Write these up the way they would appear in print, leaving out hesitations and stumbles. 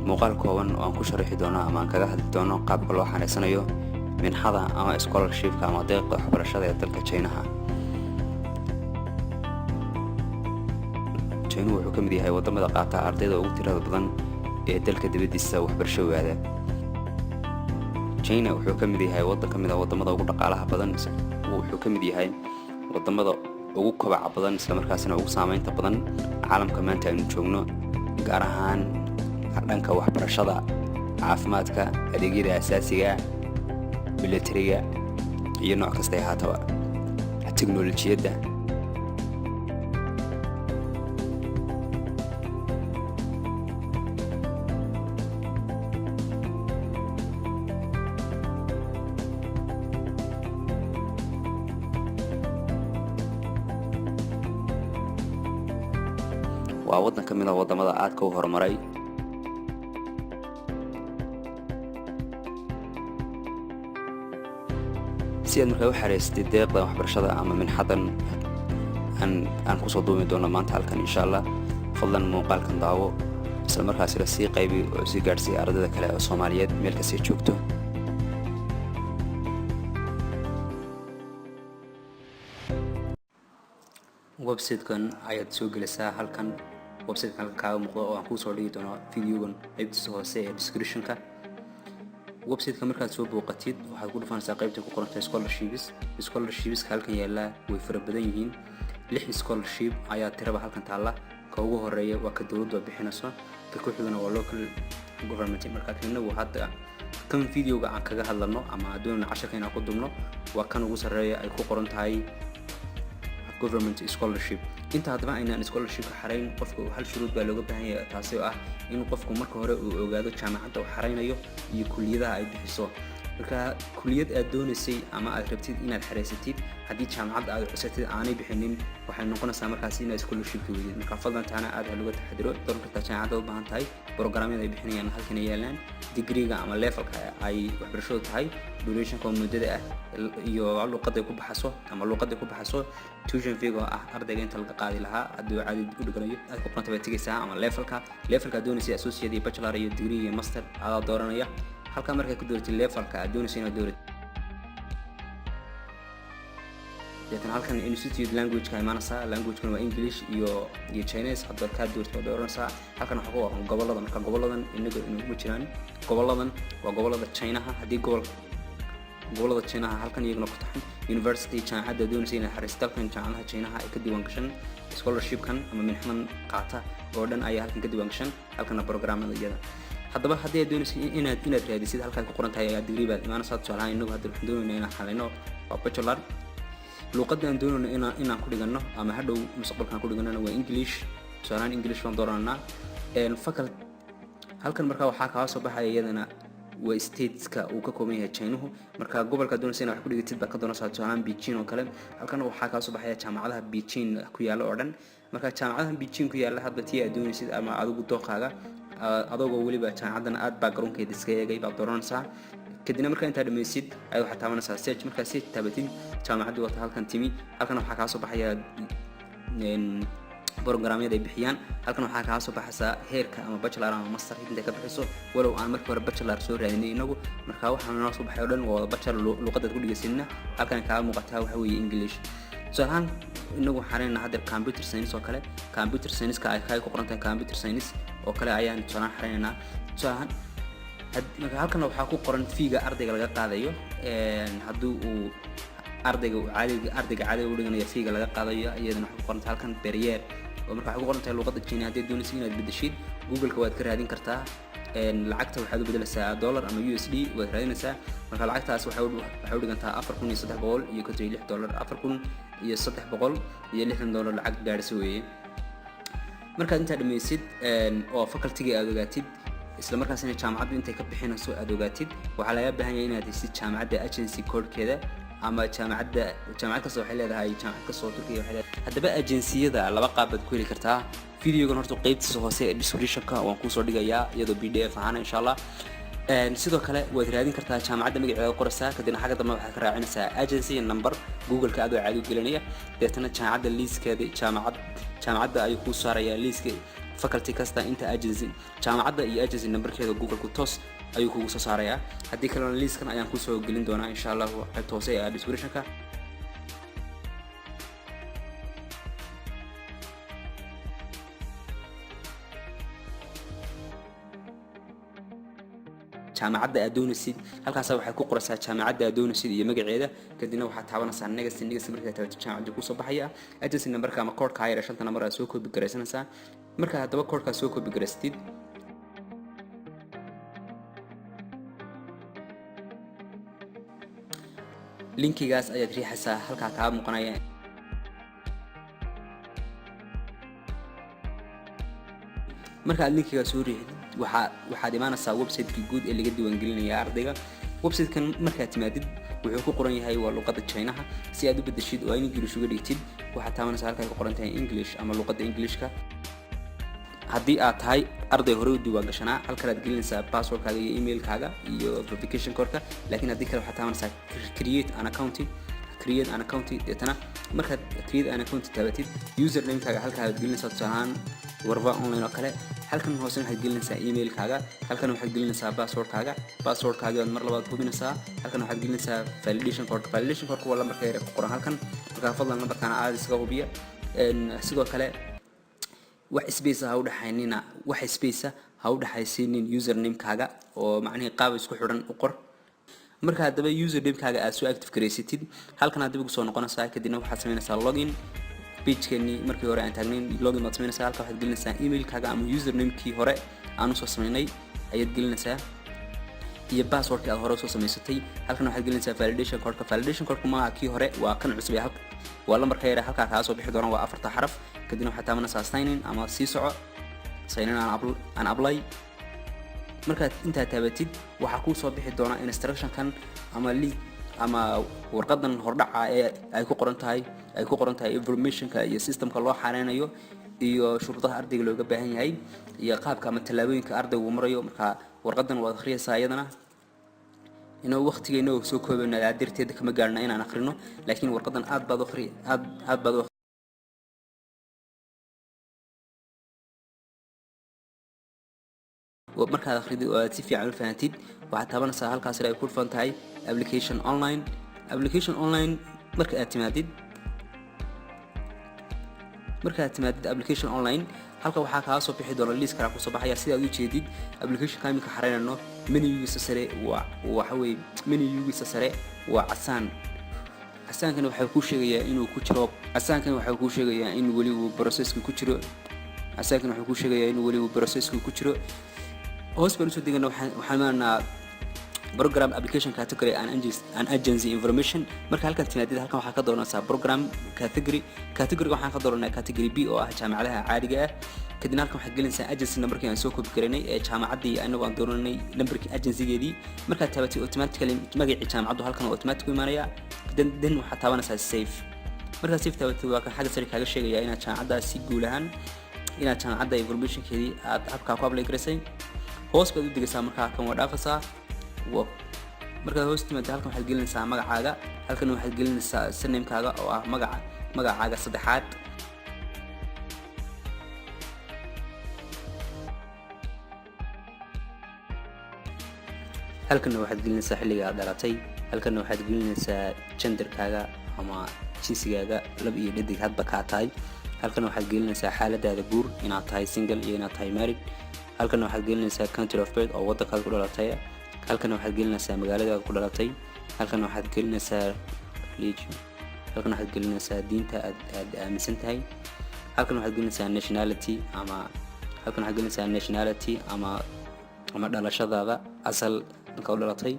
Muuqaal kooban oo aan ku sharaxi doono ama aan kaga hadli doono qaabka loo xareysanayo minxada ama scholarshipka ama deeqda waxbarashada ee dalka Jaynaha. Jaynuhu wuxuu ka mid yahay wadamada qaata ardayda ugu tirada badan ee dalka dibaddiisa waxbarasho waada. China wuxuu ka mid yahay waddan ka mid ah wadamada ugu dhaqaalaha badan. Wuxuu ka mid yahay wadamada ugu kobaca badan, islamarkaasina ugu saameynta badan caalamka maanta aynu joogno, gaar ahaan dhanka waxbarashada, caafimaadka, adeegyada asaasiga, militariga iyo nooc kastay ahaataba, teknolojiyadda. Waa waddan ka mid ah waddamada aadka u horumaray. Si aad markaa u xareysatid deeqda waxbarashada ama minxadan aan kusoo duumi doono maanta halkan, insha Allah, fadlan muuqaalkan daawo, isla markaasina sii qaybi oo sii gaadhsiiya ardayda kale oo Soomaaliyeed meel kastay joogto. Website-kan ayaad soo gelaysaa halkan, website-kan halkan kaaga muuqdo oo aan kuusoo dhigi doono videogan qaybtiisa hoose ee description-ka. Website-ka markaad soo booqatid, waxaad ku dhufanaysaa qaybta ku qorantahay scholarships. Scholarshipska halkan yaallaa way fara badan yihiin. Lix scholarship ayaa tiraba halkan taalla. Ka ugu horeeya waa ka dowladdu bixinayso, ka ku xigana waa local government. Marka inagu hadda kan videoga aan kaga hadlano ama doonayno casharka inaan ku dubno waa kan ugu sarreeya ay ku qoran tahay government scholarship. Inta haddaba aynaan scholarshipka xarayn, qofka hal shuruud baa looga baahan yahay, taasi oo ah in qofku marka hore uu ogaado jaamacadda uu xaraynayo iyo kuliyadaha ay bixiso. Marka kuliyad aad doonaysay ama aad rabtid inaad xaraysatid, haddii jaamacadda aad cusatid aanay bixinin, waxay noqonaysaa markaas inaad scholarshipka weydid. Marka fadlan taana aad ha looga taxadiro. Dooran kartaa jaamacadda u baahan tahay. Programyada ay bixinayaan halkan ay yaalaan, degreega ama levelka ay waxbarashadu tahay, durationka oo muddada ah, iyo luqadda ay ku baxaso ama luqadda ku baxaso, tuition fee oo ah ardayga inta laga qaadi lahaa haddii uu caadi u dhiganayo aad ku qoranta baad tegaysaa, ama levelka aad doonaysa, associate iyo bachelor iyo degree iyo master adaa dooranaya. Halkaa markaad ku dooratid levelka aad doonaysa inaad dooratid, deetan halkan institute language-ka imaanaysaa. Language-kan waa English iyo Chinese, hadba kaa doortid waad dooranaysaa. Halkan waxaa ku qoran gobollada. Marka goboladan inaga inaguma jiraan. Goboladan waa gobolada Chinaha. Haddii gobolada Chinaha halkan iyaguna ku taxan. University, jaamacadda doonaysa inaad xariisto, halkan jaamacadaha Chinaha ay ka diiwaan gashan scholarshipkan ama minxadan qaata oo dhan ayaa halkan ka diiwaan gashan. Halkana programmada iyada. Haddaba haddii aad doonaysa inaad raadisid, halkaad ku qoran tahay ayaa degree baad imaanaysaa. Tusaalahaan, inagu hadda waxaan doonayna inaan xalino waa bachelor. Luuqadda aan doonayno inaan ku dhigano ama hadhow mustaqbalkaan ku dhiganona waa English. Tusaalahaan, English baan dooranaa. Faculty halkan markaa waxaa kaa soo baxaya iyadana waa stateska uu ka kooban yahay Chinuhu. Marka gobolka doonaysa inaad wax ku dhigatid baad ka doonaysaa, tusaalahaan Beijing oo kale. Halkan waxaa kaa soo baxaya jaamacadaha Beijing ku yaalla oo dhan. Marka jaamacadaha Beijing ku yaalla hadba tii aad doonaysid ama adigu dooqaaga, adagoo weliba jaamacaddan aad baa garoonkeeda iska eegay, baad dooranaysaa. Kadibna markaa intaa dhammaysid ayaad waxaad taabanaysaa search. Markaa search taabatid, jaamacaddii wata halkan timi. Halkan waxaa kaa soo baxaya programyada ay bixiyaan. Halkan waxaa kaa soo baxaysaa heerka ama bachelor ama master intay ka bixiso, walow aan markii hore bachelor soo raadinay inagu. Marka waxaa noo soo baxay oo dhan waa wada bachelor. Luqadaad ku dhigaysanina halkan kaaga muuqataa waxa weeye English. Tusaale ahaan, inagu waxaan leenahay hadda computer science oo kale. Computer science-ka ay ku qoran tahay computer science oo kale ayaan tusaale ahaan xareynaynaa. Tusaale ahaan, marka halkan waxaa ku qoran fee-ga ardayga laga qaadayo haddii uu ardayga caadiga ardayga caadiga u dhiganayo, fee-ga laga qaadayo iyadana waxay ku qoran tahay halkan per year. Oo marka waxay ku qoran tahay luqadda China. Haddii doonaysa inaad bedeshid, Google-ka waad ka raadin kartaa. Lacagta waxaad u bedelaysaa dollar ama USD waad raadinaysaa. Marka lacagtaas waxay u dhigantaa $4,356, $4,360 lacag gaadhisa weeye. Markaad intaa dhammaysid oo facultyga aad ogaatid, isla markaasina jaamacaddu intay ka bixinayso aad ogaatid, waxaa laga baahan yahay inaad haysid jaamacadda agency codekeeda ama jaamacadda. Jaamacad kasta waxay leedahay, jaamacad kasta oo Turkiya waxay leedahay. Haddaba agenciyada laba qaab baad ku heli kartaa. Videogan horta qeybtiisa hoose ee descriptionka waan kuusoo dhigayaa iyadoo PDF ahaana, insha Allah. Sidoo kale waad raadin kartaa. Jaamacadda magaceeda qoraysaa, kadibna xagga dambe waxaad ka raacinaysaa agency number, Google-ka adoo caadi u gelinaya. Deetana jaamacadda liiskeeda, jaamacadda ayuu kuu saarayaa liiska. Faculty kasta inta agency, jaamacadda iyo agency numberkeeda Google-ku toos ayuu kugu soo saarayaa. Haddii kalena liiskan ayaan kusoo gelin doonaa, insha Allahu, qaybta hoose ee descriptionka. Jaamacadda aad doonaysid halkaasa waxaad ku qoraysaa jaamacadda aad doonaysid iyo magaceeda. Kadibna waxaad taabanaysaa next. Next markaad taabato, jaamacadda kusoo baxaya. Agency numberka ama koodhka yar ee shanta number aad soo copy garaysanaysaa. Markaad haddaba koodhkaa soo copy garaysatid, linkigaas ayaad riixaysaa halkaa kaa muuqanaya. Marka aad linkigaa soo riixdid, waxaad imaanaysaa website-kii guud ee laga diiwaangelinaya ardayga. Website-kan markaad timaadid, wuxuu ku qoran yahay waa luqadda Chinaha. Si aad u bedeshid oo aad English uga dhigtid, waxaad taabanaysaa halka ay ku qoran tahay English ama luqadda Englishka. Haddii aad tahay arday hore u diiwaan gashanaa, halkan aad gelinaysaa passwordkaaga iyo emailkaaga iyo verification codeka. Laakiin haddii kale, waxaad taabanaysaa create an account. Create an account. Deetana markaad create an account taabatid, usernamekaaga halkaa aad gelinaysaa, tusaale ahaan Warfa Online oo kale. Halkan hoose waxaad gelinaysaa emailkaaga, halkan waxaad gelinaysaa passwordkaaga. Passwordkaaga waad mar labaad hubinaysaa. Halkan waxaad gelinaysaa validation code. Validation code waa lambarka yar ee ku qoran halkan. Markaa fadlan lambarkana aad iskaga hubiya. Sidoo kale wax space ha u dhaxaynina, wax space ha u dhaxaysiinin usernamekaaga, oo macnihii qaab isku xidhan u qor. Marka haddaba usernamekaaga aad soo active garaysatid, halkan aad dib ugu soo noqonaysaa. Kadibna waxaad samaynaysaa login. Pagekeenii markii hore aan taagnayn login baad samaynaysaa. Halka waxaad gelinaysaa emailkaaga ama usernamekii hore aan usoo samaynay ayaad gelinaysaa iyo passwordkii aad hore usoo samaysatay. Halkan waxaad gelinaysaa validation codeka. Validation codeka maaha kii hore, waa kan cusub ee waa lambarka yare halkaa kaa soo bixi doona, waa afarta xaraf. Kadibna waxaad taabanaysaa sign in ama sii soco, sign in and apply. Markaad intaa taabatid, waxaa kuu soo bixi doona instructionkan ama link ama warqadan hordhaca ee ay ku qoran tahay informationka iyo systemka loo xareynayo iyo shuruudaha ardayga looga baahan yahay iyo qaabka ama tallaabooyinka ardaygu marayo. Marka warqadan waad akhriyaysaa iyadana. Inoo waqtigeena oo soo koobayna darteed kama gaarna inaan akhrino, laakiin warqadan aad baad u akhri, aad aad baad u markaad akhridid oo aad si fiican u fahantid, waxaad taabanaysaa halkaas ay ku dhufan tahay application online. Application online marka aad timaadid application online, halka waxaa kaa soo bixi doona liis kalaa kusoo baxaya. Sida aad u jeedid, applicationka iminka xareynayno menugiisa sare waa waxa weeye, menugiisa sare waa casaan. Casaankani waxaa kuu sheegayaa inuu ku jiro, casaankani waxaa kuu sheegayaa in weli uu processka ku jiro. Casaankani waxuu kuu sheegayaa in weli uu processka ku jiro. Hoos baan usoo degana, waxaan imaanaa program application category and agency information. Marka halkan timaadid, halkan waxaa ka dooranaysaa program category. Category waxaan ka dooranaa category B oo ah jaamacadaha caadiga ah. Kadibna halkan waxaad gelinaysaa agency numberkii aan soo copy garaynay ee jaamacaddii anagu aan dooranay numberkii agencygeedii. Markaad taabatay, automatically magacii jaamacaddu halkan automatic u imaanaya. Then waxaad taabanaysaa save. Markaad save taabatay, waa kan xagga sare kaaga sheegaya inaad jaamacaddaas si guul ahaan, inaad jaamacadda informationkeedii aad habkaa ku apply garaysay. Hoos baad u degaysaa. Markaa kan waa dhaafaysaa. Markaad hoos timaado, halkan waxaad gelinaysaa magacaaga, halkan waxaad gelinaysaa surnamekaaga oo ah magacaaga saddexaad. Halkanna waxaad gelinaysaa xilliga aad dhalatay. Halkanna waxaad gelinaysaa genderkaaga ama jinsigaaga, lab iyo dhadig hadba kaa tahay. Halkan waxaad gelinaysaa xaaladaada guur, inaad tahay single iyo inaad tahay married. Halkan waxaad gelinaysaa country of birth oo waddankaad ku dhalatay. Halkan waxaad gelinaysaa magaaladaad ku dhalatay. Halkan waxaad gelinaysaa religion. Halkan waxaad gelinaysaa diinta aad aaminsan tahay. Halkan waxaad gelinaysaa nationality ama halkan waxaad gelinaysaa nationality ama dhalashadaada, asal halka u dhalatay.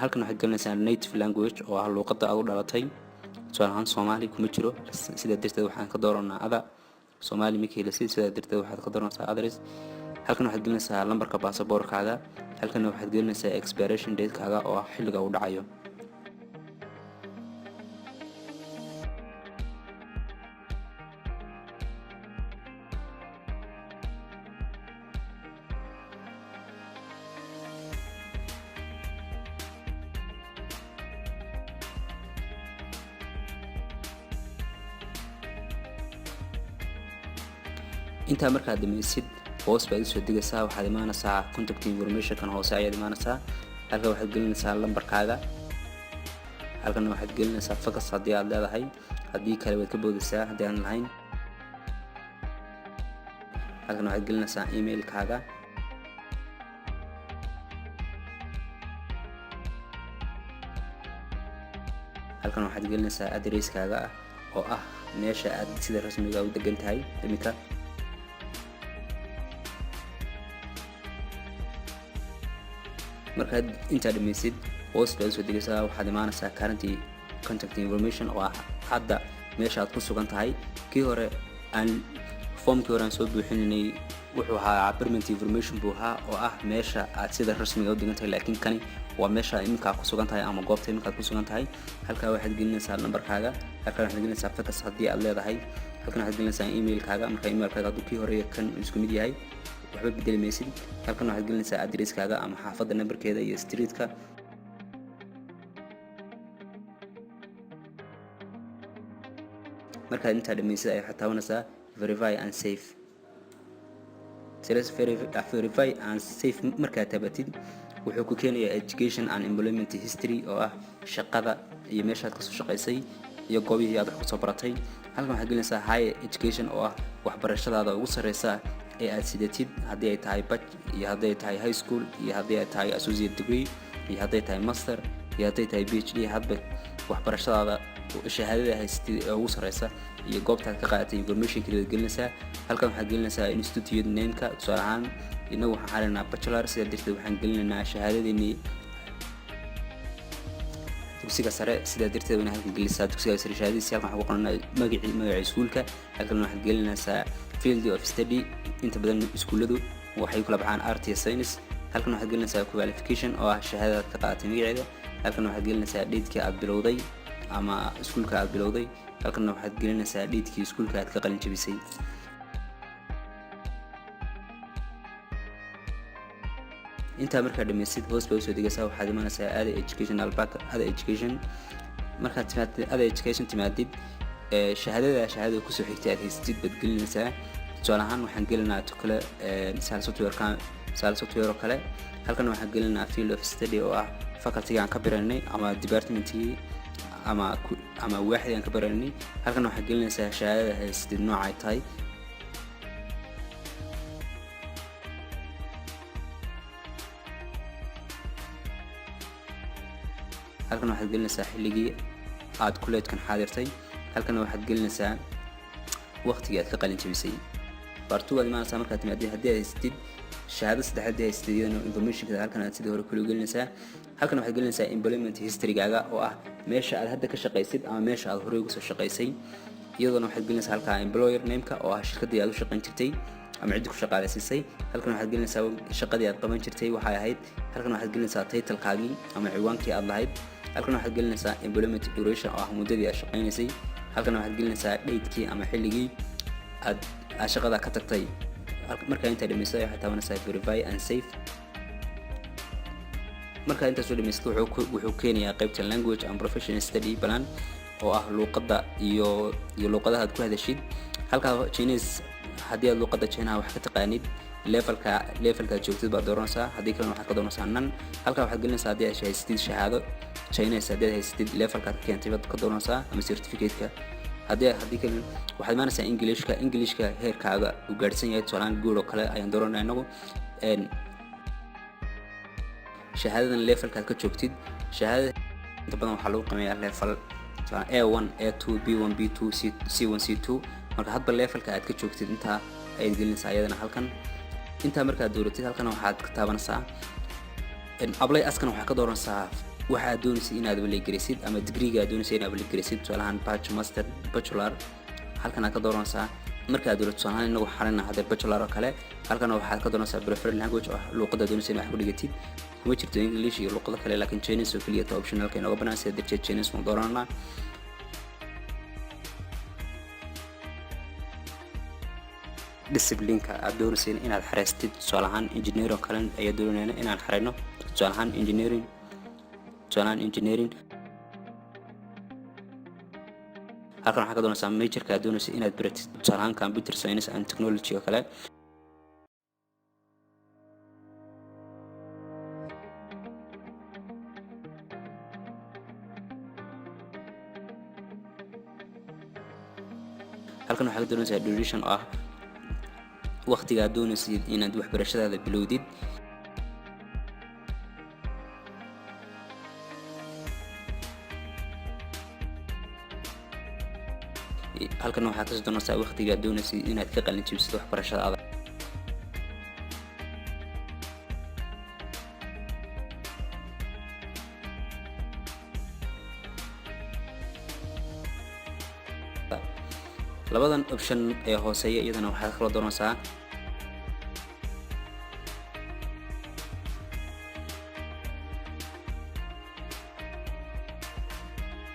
Halkan waxaad gelinaysaa native language oo ah luuqadda aad u dhalatay. Tusaale ahaan Soomaali kuma jiro, sidaa darteed waxaan ka dooranaa ada Soomaali ma kahelisid, sidaa darteed waxaad ka dooranaysaa others. Halkan waxaad gelinaysaa lambarka baasaboorkaaga. Halkan waxaad gelinaysaa expiration datekaaga oo ah xilliga uu dhacayo. Intaa markaad dhamaysid, hoos baad usoo degaysaa. Waxaad imaanaysaa contact informationkan hoose ayaad imaanaysaa. Halkan waxaad gelinaysaa lambarkaaga, halkan waxaad gelinaysaa fax haddii aad leedahay, haddii kale waad ka boodaysaa haddii aan lahayn. Halkan waxaad gelinaysaa emailkaaga. Halkan waxaad gelinaysaa addresskaaga ah, oo ah meesha aad sida rasmiga u degan tahay iminka. Markaad intaa dhamaysid, hoos baad usoo degaysaa. Waxaad imaanaysaa current contact information, oo ah hadda meesha aad ku sugan tahay. Kii hore aan foomkii hore aan soo buuxinaynay wuxuu ahaa permanent information buu ahaa, oo ah meesha aad sida rasmiga u degan tahay, laakiin kani waa meesha iminkaa ku sugan tahay ama goobta iminkaad ku sugan tahay. Halkaa waxaad gelinaysaa nambarkaaga, halkan waxaad gelinaysaa fax haddii aad leedahay, halkan waxaad gelinaysaa emailkaaga. Marka emailkaaga hadduu kii hore kan isku mid yahay, waxba bedeli maysid. Halkan waxaad gelinaysaa addresskaaga ama xaafadda nambarkeeda iyo streetka. Markaad intaa dhamaysid ay waxaad taabanaysaa verify and save. Verify and save markaad taabatid, wuxuu ku keenayaa education and employment history, oo ah shaqada iyo meeshaad kasoo shaqaysay iyo goobihii aad wax kusoo baratay. Halkan waxaad gelinaysaa higher education, oo ah waxbarashadaada ugu sarreysa ee aad sidatid, haddii ay tahay bach iyo haddii ay tahay high school iyo haddii ay tahay associate degree iyo hadday tahay master iyo hadday tahay PhD. Hadba waxbarashadaada shahaadada haysatid ee ugu sarreysa iyo goobtaad ka qaadatay informationkeeda waad gelinaysaa. Halkan waxaad gelinaysaa institute nameka. Tusaale ahaan, inagu waxaan xalinaa bachelor, sidaa darteed waxaan gelinaynaa shahaadadeenii dugsiga sare. Sidaa darteed wana halkan gelisaa dugsiga sare shahaadadiisi. Halkan waxaan ku qoranaa magacii, magaca iskuulka. Halkan waxaad gelinaysaa field of study. Inta badan iskuulladu waxay u kala baxaan art iyo science. Halkan waxaad gelinaysaa qualification, oo ah shahaadadaad ka qaadatay magaceeda. Halkan waxaad gelinaysaa datekii aad bilowday ama iskuulka aad bilowday. Halkan waxaad gelinaysaa datekii iskuulka aad ka qalin jabisay. Intaa markaa dhamaysid, hoos baa usoo degaysaa. Waxaad imanaysaa other educational back, other education. Markaad timaadid other education timaadid, shahaadada shahaadada kusoo xigtay aad haysatid baad gelinaysaa. Tusaale ahaan, waxaan gelinaa to kale sal software, sal software oo kale. Halkan waxaan gelinaa field of study, oo ah facultyga aan ka baranay ama departmentkii ama waaxdii aan ka baranay. Halkan waxaad gelinaysaa shahaadada haysatid nooca ay tahay. Halkan waxaad gelinaysaa xilligii aad kuleedkan xaadirtay. Halkan waxaad gelinaysaa waqtigii aad ka qalin jabisay. Part two aad imaanaysaa. Markaad timaadid, haddii aad haysatid shahaado saddexaad haddii haysatid, iyadana informationka halkan aad sidii hore kula gelinaysaa. Halkan waxaad gelinaysaa employment historygaaga, oo ah meesha aad hadda ka shaqaysid ama meesha aad horey uga soo shaqaysay. Iyadoona waxaad gelinaysaa halkaa employer nameka, oo ah shirkadii aad u shaqayn jirtay ama ciddii ku shaqaaleysiisay. Halkan waxaad gelinaysaa shaqadii aad qaban jirtay waxay ahayd. Halkan waxaad gelinaysaa titlekaagii ama ciwaankii aad lahayd. Halkan waxaad gelinaysaa employment duration, oo ah muddadii aad shaqaynaysay. Halkan waxaad gelinaysaa datekii ama xilligii aad shaqada ka tagtay. Markaa intaa dhamaysay, waxaad taabanaysaa verify and save. Markaa intaas soo dhamaysatay, wuxuu keenayaa qaybta language and professional study plan, oo ah luuqadda iyo luuqadaha aad ku hadashid. Halkaa Chinese, haddii aad luuqadda Chinaha wax ka taqaanid, levelka aad joogtid baad dooranaysaa, haddii kalena waxaad ka dooranaysaa none. Halkaa waxaad gelinaysaa haddii aad haysatid shahaado Chinese, haddii aad haysatid, levelkaad ka keentay baad ka dooranaysaa ama certificate-ka. Haddii kale waxaad imaanaysaa Englishka. Englishka heerkaaga uu gaadhsan yahay, tusaalahaan good oo kale ayaan dooranaa inagu. Shahaadadan levelkaad ka joogtid, shahaadada inta badan waxaa lagu qiimeeyaa level A1, A2, B1, B2, C, C1, C2. Marka hadba levelka aad ka joogtid intaa ayaad gelinaysaa iyadana halkan. Intaa markaad dooratid, halkan waxaad ka taabanaysaa apply. Askan waxaad ka dooranaysaa waxa aad doonaysid inaad apply gelisid ama degreega aad doonaysid inaad apply gelisid, tusaalahaan bach, master, bachelor. Halkan aad ka dooranaysaa marka aad doorato. Tusaalahaan, inagu xalina hadda bachelor oo kale. Halkan waxaad ka dooranaysaa preferred language, oo luuqadda doonaysid inaad wax ku dhigatid. Kuma jirto English iyo luuqado kale, laakiin Chinese oo keliya ta optionalka inooga banaan. Sida darteed Chinese waan doorananaa. Disciplineka aad doonaysid inaad xareystid, tusaale ahaan engineer oo kale ayaa doonayna inaan xareyno, tusaale ahaan engineering, tusaale ahaan engineering. Halkan waxaa ka doonaysaa majorka aad doonaysa inaad baratid, tusaale ahaan computer science and technology oo kale. Halkan waxaa ka doonaysaa duration, oo ah waqtiga aad doonaysid inaad waxbarashadaada bilowdid. Halkan waxaad kasi doonaysaa waqtiga aad doonaysid inaad ka qalin jebsid waxbarashadaada. Labadan option ee hooseeya iyadana waxaad kala doonaysaa.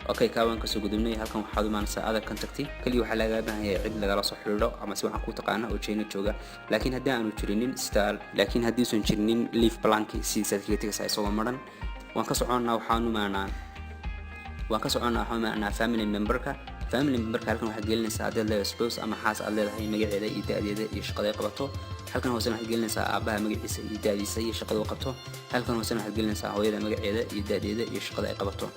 Okay, kaawaan kasoo gudubnay. Halkan waxaad imaanaysaa other contact. Kaliya waxaa lagaga baahan yahay cid lagala soo xidhiidho ama si waxaan ku taqaana oo China jooga. Laakiin haddii aanu jirinin sida, laakiin haddiisan jirinin, leave blank, sidiisaad kaga tegaysaa isagoo maran. Waan ka soconnaa, waxaan imaanaa, waan ka soconnaa, waxaan imaanaa family memberka. Family memberka halkan waxaad gelinaysaa haddaad leedahay spouse ama xaas aad leedahay, magaceeda iyo da-deeda iyo shaqada ay qabato. Halkan hoosena waxaad gelinaysaa aabbaha magaciisa iyo da-diisa iyo shaqada uu qabto. Halkan hoosena waxaad gelinaysaa hooyada magaceeda iyo da-deeda iyo shaqada ay qabato.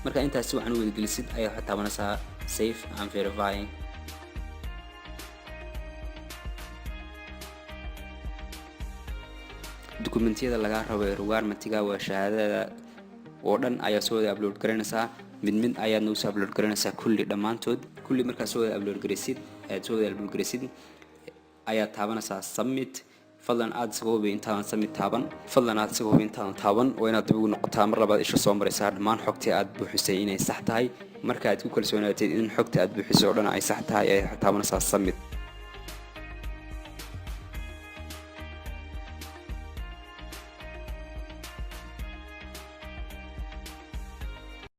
Marka intaas si wacan u wadagelisid ayaa waxaad taabanaysaa save and verify. Dokumentiyada lagaa rabo ee requirementiga waa shahaadada oo dhan ayaa soo wada upload garanaysaa. Mid mid ayaadna usoo upload garanaysaa kulli, dhammaantood kulli. Markaad soo wada upload garaysid, aad soo wada upload garaysid, ayaad taabanaysaa submit. Fadlan aad isaga hubi intaadan submit taaban. Fadlan aad isaga hubi intaadan taaban. Waa inaad dib ugu noqotaa, mar labaad isha soo maraysaa dhammaan xogtii aad buuxisay inay sax tahay. Marka aad ku kalsoonaatid in xogta aad buuxisay oo dhan ay sax tahay, ayaad taabanaysaa submit.